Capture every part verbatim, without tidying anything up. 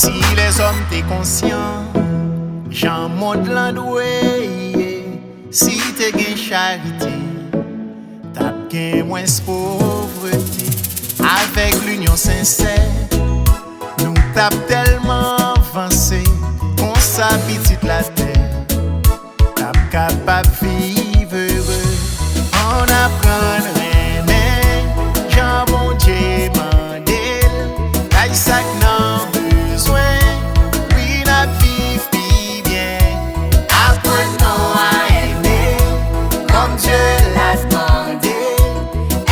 Si lèzòm te konsyan jan mond lan dwe ye, si te gen charite, t ap gen mwens povrete. Avèk linyon sensè, nou t ap tèlman vanse. Konsa pitit latè t ap kapab viv ere. Ann aprann renmen jan Bondye mande l, bay sa k nan bezwen. Wi, n ap viv pi byen. Apprenons à aimer comme Dieu l'a demandé.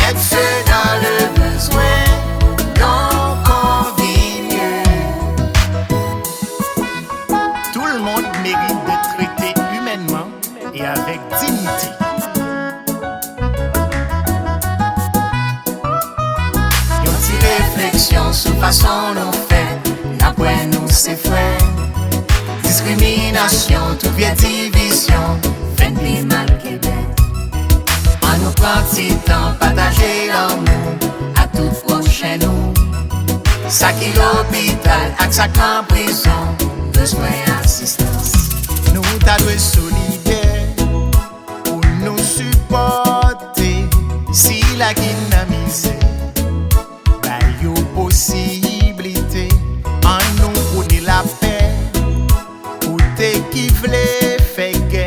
Être dans le besoin, donc on vit mieux. Tout le monde mérite d'être traité humainement et avec dignité. Yon ti refleksyon sou fason nou fèt, n ap wè nou se frè. Diskriminasyon, tout vye divizyon, fè n pi mal ke bèt. Ann nou pran ti tan, pataje lanmou ak tout pwochen nou. Sa ki lopital ak sa k nan prizon bezwen asistans. Nou ta dwe solidè pou nou sipòte sila ki nan mizè. Bay yo posiblite, ann nou pwone lapè. Kote ki vle fè gè,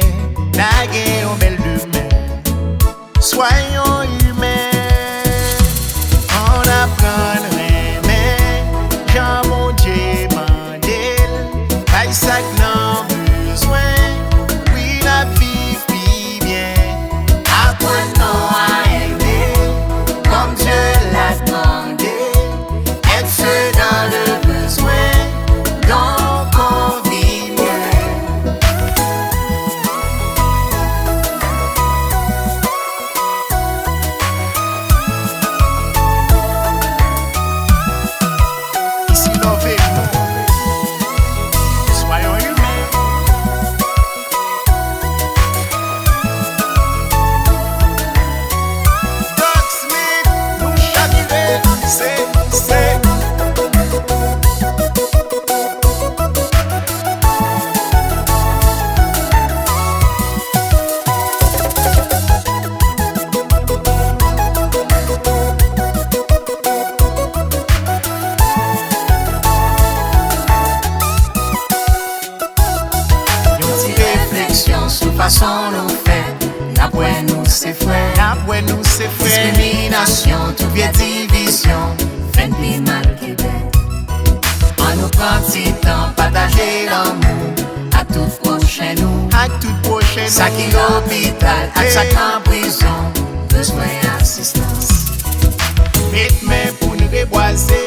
n a gen yon bèl demen. Soyons humains. Ann aprann renmen jan Bondye mande l. Bay sa k nan bezwen. Wi, n ap viv pi byen. Apprenons à aimer comme Dieu l'a demandé. Être dans le besoin, donc on vit mieux. Isi love, soyons humains. Doc Smith, nou chavire, se, se. Yon ti refleksyon sou fason nou fèt, n ap wè nou se frè. N ap wè nou se frè. Diskriminasyon, tout vye divizyon, fè n pi mal ke bèt. Ann nou pran ti tan, pataje lanmou ak tout pwochen nou. Ak tout pwochen nou. Sa ki lopital ak sa k nan prizon bezwen asistans. Met men pou n rebwaze,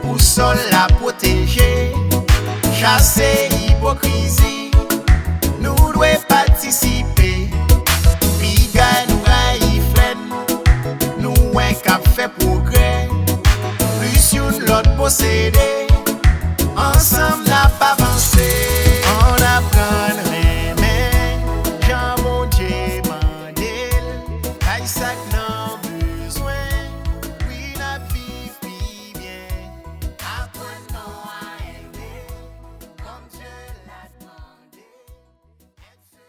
pou sòl la pwoteje, chase ipokrizi. Nou dwe patisipe, piga nou rayi frè n, nou wè k ap fè pwogrè. Plis youn lòt posede, ansanm n